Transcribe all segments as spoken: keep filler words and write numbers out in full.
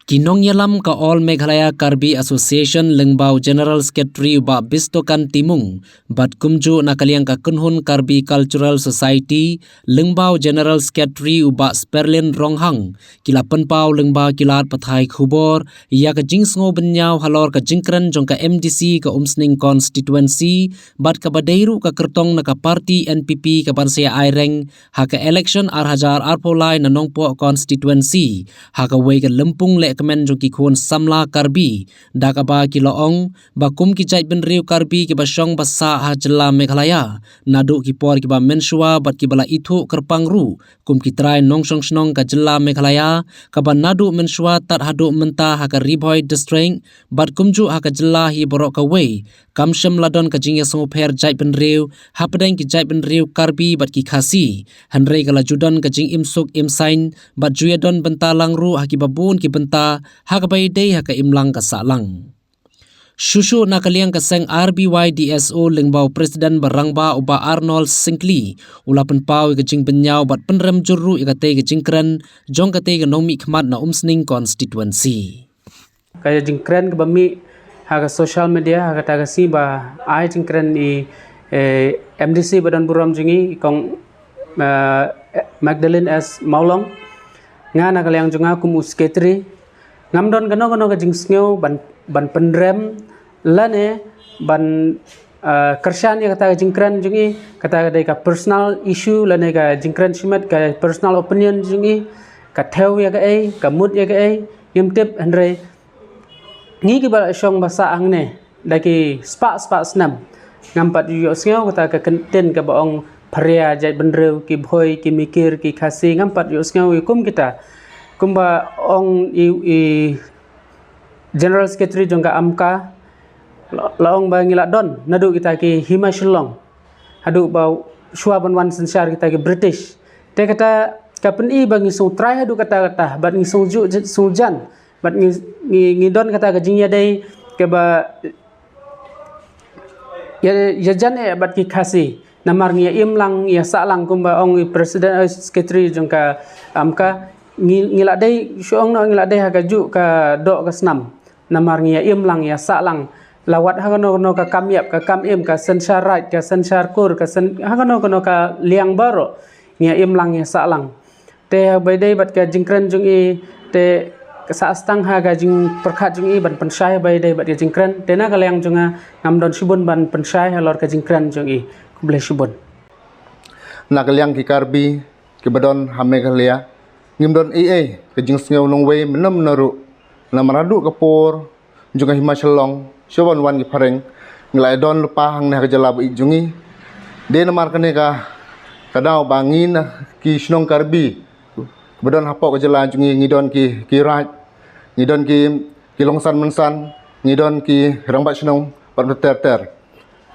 Ki nongïalam ka All Meghalaya Karbi Association lyngba u General Secretary u Bah Bistokan Timung bad kumjuh na ka liang ka Kynhun Karbi Cultural Society lyngba u General Secretary u Bah Sperlin Ronghang ki la pynpaw lyngba ki lad pathai khubor ïa ka jingsngew bynñiaw halor ka jingkren jong ka M D C ka Umsning Constituency bad kaba dei ruh ka kyrtong na ka party N P P ka ban sa ïa aireng ha ka election ar hajar arphew lai na Nongpoh Constituency ha kawei ka lympung lehkmen jong ki khun samla Karbi, da kaba ki la ong ba kum ki jaitbynriew Karbi kiba shong ba sah ha jylla Meghalaya naduh ki por kiba mynshuwa bad kiba la ithuh kyrpang ruh kum ki trai nongshong shnong ka jylla Meghalaya, kaba naduh mynshuwa tad haduh mynta ha ka Ri Bhoi District bad kumjuh ha ka jylla hi baroh kawei kam shym la don ka jingïasngewpher jaitbynriew hapdeng ki jaitbynriew Karbi bad ki Khasi, hynrei ka la ju don ka jingimsuk imsaiñ bad ju ïadon bynta lang ruh ha kiba bun ki bynta ha kaba ïadei ha ka imlang ka sahlang. Shuh shuh na ka liang ka seng R B Y D S O lyngba u President ba rangbah u Bah Arnold Syngkli u la pynpaw ïa ka jingbynñiaw bad pynrem jur ruh ïa katei ka jingkren jong katei ka nongmihkhmat na Umsning Constituency. Ka jingkren kaba mih ha ka social media ha kata ka sngi ba ai jingkren i, eh, M D C ba don burom jong ngi, i Kong, eh, Magdalene S Mawlong. Nga na ka liang jong nga kum u secretary ngam don kano kano ka jingsngew ban, ban pynrem lane ban, eh, kyrshan ïa kata ka jingkren jong i, kata ka dei ka personal issue lane ka jingkren shimet, ka personal opinion jong i, ka thew ïa kaei, ka mut ïa kaei, ngim tip, hynrei ngi kiba la shong ba sah hangne da ki spah spah snem ngam pat ïohsngew kata ka kyntien kaba ong pharia jaitbynriew, ki Bhoi, ki Mikir, ki Khasi, ngam pat ïohsngew ïa kum kita. Kumba ong i, i General Secretary jong ka AMCA, la, la ong ba ngi la don naduh kita ki Hima Shillong haduh ba shuwa ban wan synshar kita ki British. Te kata ka pyni ba ngi sngewtrai haduh katta katta bad ngi sngewjuh, sngewjan bad ngi, ngi, ngi don kata ka jingïadei kaba ïa, ïajan eh bad ki Khasi. Namar ngi ïa im lang, ïa sah lang, kumba ong i President, eh, Secretary jong ka AMCA, ngi, ngi la dei, shu ong noh, ngi la dei ha kajuh ka doh ka snam. Namar ngi ïa im lang, ïa sah lang. La wat ha kano kano ka kam ïap, ka kam im, ka synshar raij, ka synshar kur, ka syn, ha kano kano ka liang baroh ngi ïa im lang, ïa sah lang. Te ha kaba ïadei bad ka jingkren jong i, te ka sah stang ha ka jingpyrkhat jong i ban pynshai ha kaba ïadei bad ka jingkren. Te na ka liang jong nga ngam don shibun ban pynshai halor ka jingkren jong i. Khublei shibun. Na ka liang ki Karbi kiba don ha Meghalaya, ngim don ei ei ka jingsngew nongwei mynno mynno ruh. Namar haduh ka por jong ka Hima Shillong, shuwa ban wan ki phareng, ngi la ïa don lypa hangne ha ka jylla ba ïeit jong ngi. Dei namar kane ka, ka daw ba ngi na ki shnong Karbi ba don hapoh ka jylla jong ngi, ngi don ki, ki raid, ngi don ki, ki longsan mynsan, ngi don ki rangbah shnong bad ter ter.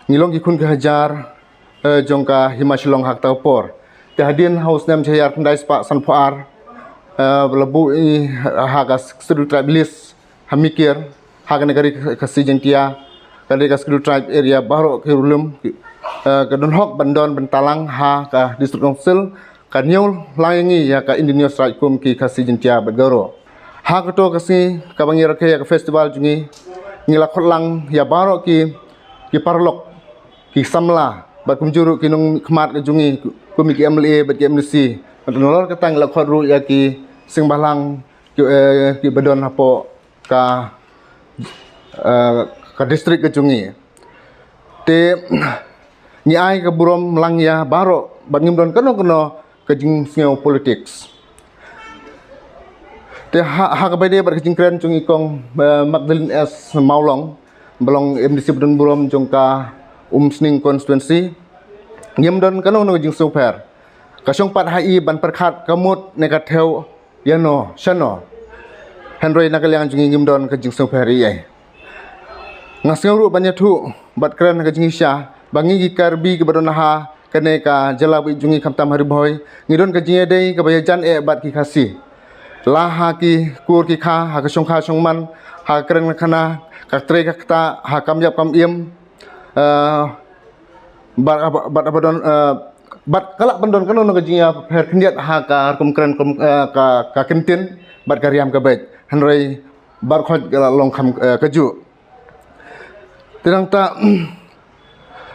Ngi long ki khun ki hajar, eh, jong ka Hima Shillong ha kata ka por. Te hadien ha u snem shi hajar khyndai spah sanphew ar, eh, la buh i ha ka Scheduled Tribe list ha Mikir, ha kane ka ri Khasi Jaiñtia, ka ri ka Scheduled Tribe area baroh ki ruh lum, eh, ka don hok ban don bynta lang ha ka District Council, ka ñiew lang ïa ngi ïa ka Indigenous Right kum ki Khasi Jaiñtia bad Garo. Ha kato ka sngi kaba ngi rakhe ïa ka festival jong ngi, ngi la khot lang ïa baroh ki, ki paralok, ki samla bad kumjuh ruh ki nongmihkhmat ka jong ngi, kum ki M L A bad ki M D C. Bad nalor kata ngi la khot ruh ïa ki seng bhalang ki, eh, kiba don hapoh ka, eh, ka district ka jong ngi. Te ngi ai ka burom lang ïa baroh bad ngim don kano kano ka jingsngew politics. Te ha, ha kaba ïadei bad ka jingkren jong i Kong, eh, Magdalene S Mawlong, ba long M D C ba don burom jong ka Umsning constituency, ngim don kano kano ka jingsngewpher. Ka shong pat ha i ban pyrkhat ka mut ne ka thew ïano shano. Hynrei na ka liang jong ngi ngim don ka jingsngewpher ei ei. Nga sngew ruh ban ïathuh bad kren ha ka jingshisha ba ngi ki Karbi kiba don ha kane ka jylla ba ïeit jong ngi khamtam ha Ri Bhoi, ngi don ka jingïadei kaba ïajan eh bad ki Khasi. La ha ki kur ki kha, ha ka shongkha shongman, ha ka kren ka khana, ka trei ka ktah, ha kam ïap kam im, eh, bad, bad, bad ba don, eh, Bad ka lah ban don kano kano ka jingïapher khyndiat ha ka rukom kren, kum, eh, ka, ka kyntien bad ka riam ka beit. Hynrei baroh khoit ka la long kham, eh, kajuh. Te nangta,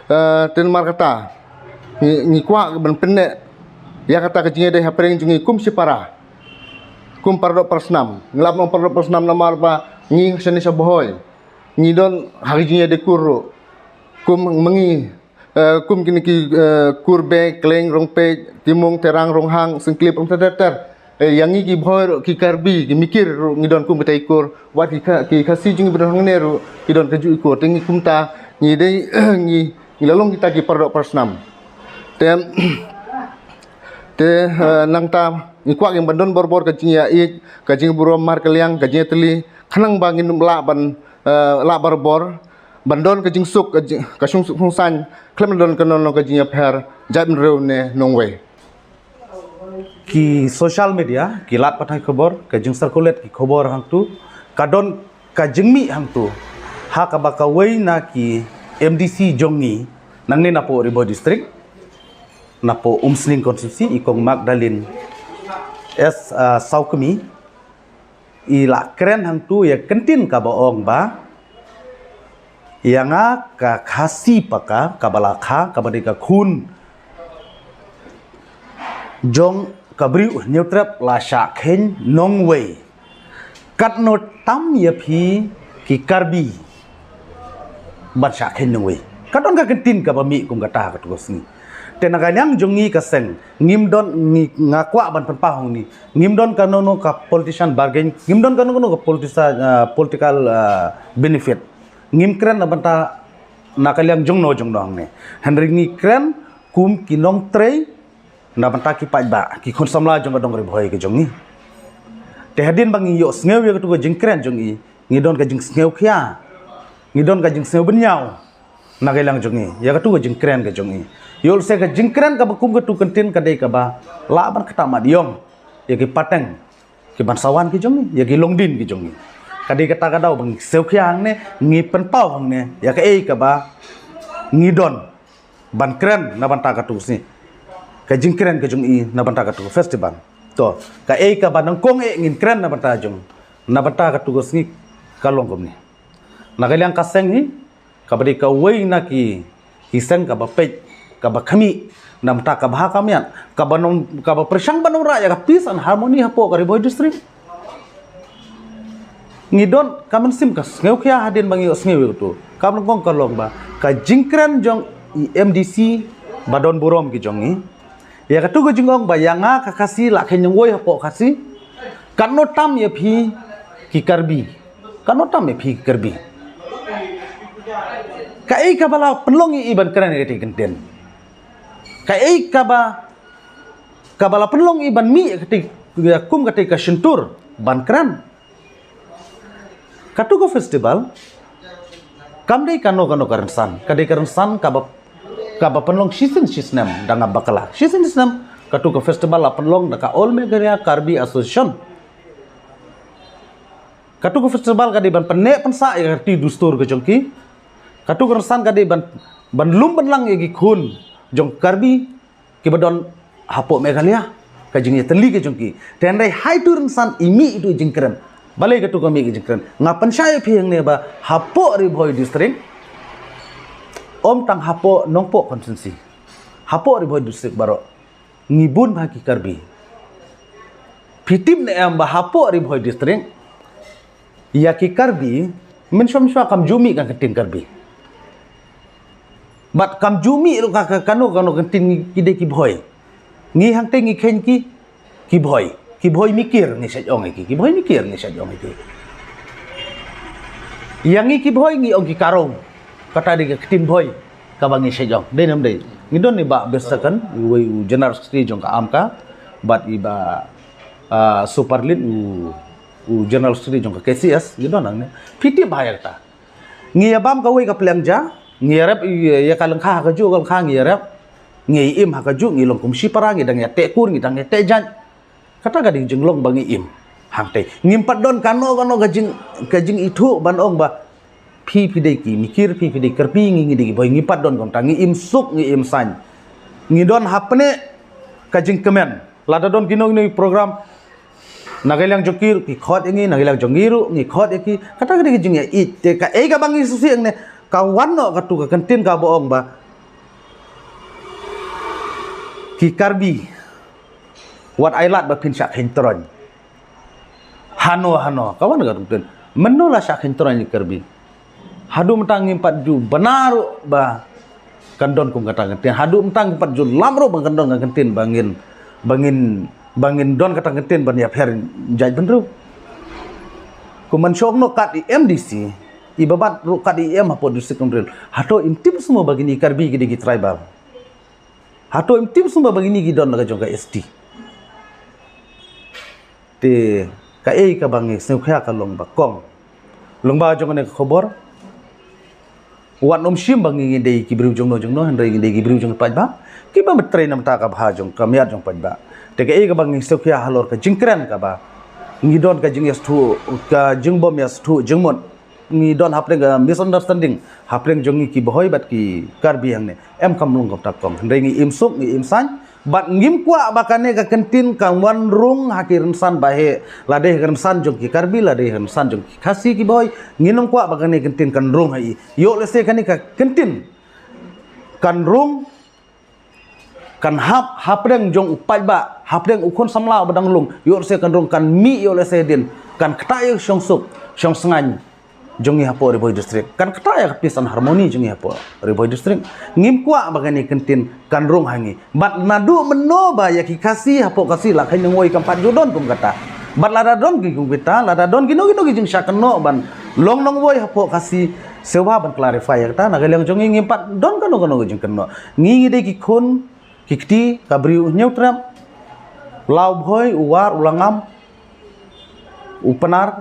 eh, te namar kata, ngi, ngi kwah ban pynneh ïa kata ka jingïadei hapdeng jong ngi kum shipara, kum paradoh parasnam. Ngi lah ban ong paradoh parasnam namar ba ngi shane sha Bhoi ngi don ha ka jingïadei kur ruh. Kum ma ngi, eh, kum kine ki, eh, kur Bei, Kleng, Rongpeit, Timung, Terang, Ronghang, Syngklip, Rongterter. Eh, ïa ngi ki Bhoi ruh, ki Karbi, ki Mikir ruh ngi don kum kita i kur. Wat ki Kha-, ki Khasi jong ngi ba don hangne ruh ki don kajuh i kur. Te ngi kumta ngi dei, ngi, ngi la long kita ki paradoh parasnam. Te, te, eh, nangta ngi kwah ngi ban don bor bor ka jingïaieit, ka jingburom markylliang, ka jingïatylli, khnang ba ngin lah ban, eh, lah bor bor ban don ka jingsuk, ka jing, ka suk suk suk saiñ, khlem don kano kano ka jingïapher jaitbynriew ne nongwei. Ki social media, ki lad pathai khubor, ka jing circulate ki khubor hangtu, ka don ka jingmih hangtu ha kaba kawei na ki M D C jong ngi nangne napoh Ri Bhoi District, napoh Umsning Constituency, i Kong Magdalene S, ah, Sawkmie, i la kren hangtu ïa ka kyntien kaba ong ba ïa nga ka Khasi Paka, kaba la kha, kaba dei ka khun jong ka briew Hynñiewtrep la shah kheiñ nongwei. Katno tam ïa phi ki Karbi ban shah kheiñ nongwei. Ka don ka kyntien kaba mih kum kata ha katu ka sngi. Te na ka liang jong ngi ka seng, ngim don, ngi, nga kwah ban pynpaw hangne, ngim don kano kano ka politician bargain, ngim don kano kano ka politician, ah, political, ah, benefit. Ngim kren na bynta na ka liang jongno jongno hangne. Hynrei ngi kren kum ki nongtrei na bynta ki paidbah, ki khun samla jong ka dong Ri Bhoi ka jong ngi. Te hadien ba ngi ïohsngew ïa katu ka jingkren jong i, ngi don ka jingsngewkhia, ngi don ka jingsngew bynñiaw na ka liang jong ngi ïa katu ka jingkren ka jong i. Ïoh lehse ka jingkren kaba kum katu ka kyntien ka dei kaba lah ban ktah mat ïong ïa ki pateng kiban sawan ki jong ngi, ïa ki longdien ki jong ngi. Ka dei kata ka daw ba ngi sngewkhia hangne, ngi pynpaw hangne ïa kaei kaba ngi don ban kren na bynta katu ka sngi, ka jingkren ka jong i na bynta katu ka festival. To, kaei kaba nyngkong eh ngin kren na bynta jong, na bynta katu ka sngi ka long kumne. Na ka liang ka seng hi, kaba dei kawei na ki, ki seng kaba peit, kaba khmih na bynta ka bha ka miat, kaba nong, kaba pyrshang ban nongrah ïa ka peace and harmony hapoh ka Ri Bhoi District. Ngi don ka mynsiem ka sngewkhia hadien ba ngi ïohsngew ïa katu. Kaba nyngkong ka long ba ka jingkren jong i M D C ba don burom ki jong ngi ïa katu ka jingong ba ïa nga ka Khasi la kheiñ nongwei hapoh Khasi. Katno tam ïa phi ki Karbi. Katno tam ïa phi ki Karbi. Kaei kaba la pynlong ïa i ban kren ïa kata ka kyntien. Kaei kaba, kaba la pynlong i ban mih ïa kata, ïa kum kata ka shyntur ban kren. Katu ka festival kam dei kano kano ka rynsan, ka dei ka rynsan kaba, kaba pynlong shisien shisnem da nga bakla. Shisien shisnem katu ka festival la pynlong da ka All Meghalaya Karbi Association. Katu ka festival ka dei ban pynneh pynsah ïa ka riti dustur ka jong ki. Katu ka rynsan ka dei ban, ban lum ban lang ïa ki khun jong Karbi kiba don hapoh Meghalaya, ka jingïatylli ka jong ki. Te hynrei ha itu rynsan i mih itu i jingkren. Balei katu ka mih ka jingkren? Nga pynshai ïa phi hangne ba hapoh Ri Bhoi District, ym tang hapoh Nongpoh constituency, hapoh Ri Bhoi District baroh ngi bun bha ki Karbi. Phi tip ne em ba hapoh Ri Bhoi District ïa ki Karbi, mynshuwa mynshuwa kam ju mih ka ktien Karbi. Bad kam ju mih ruh ka, ka kano kano ka ktien, ki dei ki Bhoi. Ngi hangtei ngi kheiñ ki, ki Bhoi. Ki Bhoi Mikir ngi shait ong ïa ki. Ki Bhoi Mikir ngi shait ong ïa ki. Ïa ngi ki Bhoi ngi ong ki Karo. Kata dei ka ktien Bhoi kaba ngi shait ong. Dei ne ym dei? Ngi don i Bah Birsecond, uwei u General Secretary jong ka AMCA, bad i Bah, ah, Superlin, u, u General Secretary jong ka KCS, ngi don hangne. Phi tip bha ïa kata. Ngi ïa bam kawei ka pliang ja, ngi ïa rep ïa ka lyngkha ha kajuh ka lyngkha ngi ïa rep. Ngi ïa im ha kajuh, ngi long kum shipara, ngi dang ïa teh kur, ngi dang ïa teh jait. Kata ka dei jinglong ba ngi im hangtei. Ngim pat don kano kano ka jing, ka jingithuh ban ong ba phi phi dei ki Mikir, phi phi dei Karbi, ngi ngi dei ki Bhoi, ngim pat don kumta. Ngi im suk, ngi im saiñ. Ngi don hapdeng ka jingkmen. Lada don kino kino program, na ka liang jong ki ruh ki khot ïa ngi, na ka liang jong ngi ruh ngi khot ïa ki. Kata ka dei ka jingïaieit. Te kaei kaba ngi sngewsih hangne, ka wan noh katu ka kyntien kaba ong ba ki Karbi, wat ai lad ba phin shah kheiñ troiñ. Hano hano ka wan ka kyntien, mynno la shah kheiñ troiñ ïa ki Karbi? Haduh mynta ngim pat ju bna ruh ba kan don kum kata ka kyntien. Haduh mynta ngim pat ju lam ruh ba kan don ka kyntien ba ngin, ba ngin, ba ngin don kata ka kyntien ban ïapher jaitbynriew. Kum ban shong noh kat i M D C, i ba bat ruh kat i M hapoh District Council. Hato im tip sngewbha ba kine ki Karbi ki dei ki tribal? Hato im tip sngewbha ba kine ki don la ka jong ka S T? Te kaei kaba ngi sngewkhia ka long ba kong, lyngba jong kane ka khubor, wat nym shim ba ngi ngi dei ki briew jongno jongno, hynrei ngi dei ki briew jong ki paidbah kiba trei namar ka bha jong ka miat jong paidbah. Te kaei kaba ngi sngewkhia halor ka jingkren kaba ngi don ka jingïasngewthuh, ka jingbym ïasngewthuh jingmut, ngi don hapdeng ka misunderstanding hapdeng jong ngi ki Bhoi bad ki Karbi hangne. Em, kam long kumta kong, hynrei ngi im suk, ngi im saiñ. Bad ngim kwah ba kane ka kyntien kan wan rung ha ki rynsan baheh, lada ha ki rynsan jong ki Karbi, lada ha ki rynsan jong ki Khasi, ki Bhoi. Ngim kwah ba kane ka kyntien kan rung ha i. Ïoh lehse kane ka kyntien kan rung, kan hap hapdeng jong u paidbah, hapdeng u khun samla uba dang lung. Ïoh lehse kan rung, kan mih, ïoh lehse hadien, kan ktah ïa ka shongsuk shongsngaiñ jong ngi hapoh Ri Bhoi District, kan ktah ïa ka peace and harmony jong ngi hapoh Ri Bhoi District. Ngim kwah ba kane ka kyntien kan rung ha ngi. Bad naduh mynno ba ïa ki Khasi hapoh Khasi la kheiñ nongwei, kam pat ju don kum kata. Bad lada don ki kum kata, lada don kino kino ki jingshah kynnoh ban long nongwei hapoh Khasi, sngewbha ban clarify ïa kata. Na ka liang jong ngi ngim pat don kano kano ki jingkynnoh. Ngi ngi dei ki khun ki kti ka Bri u Hynñiewtrep, la u Bhoi, u War, u Langam, u Pnar,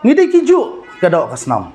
ngi dei ki juh ka doh ka snam.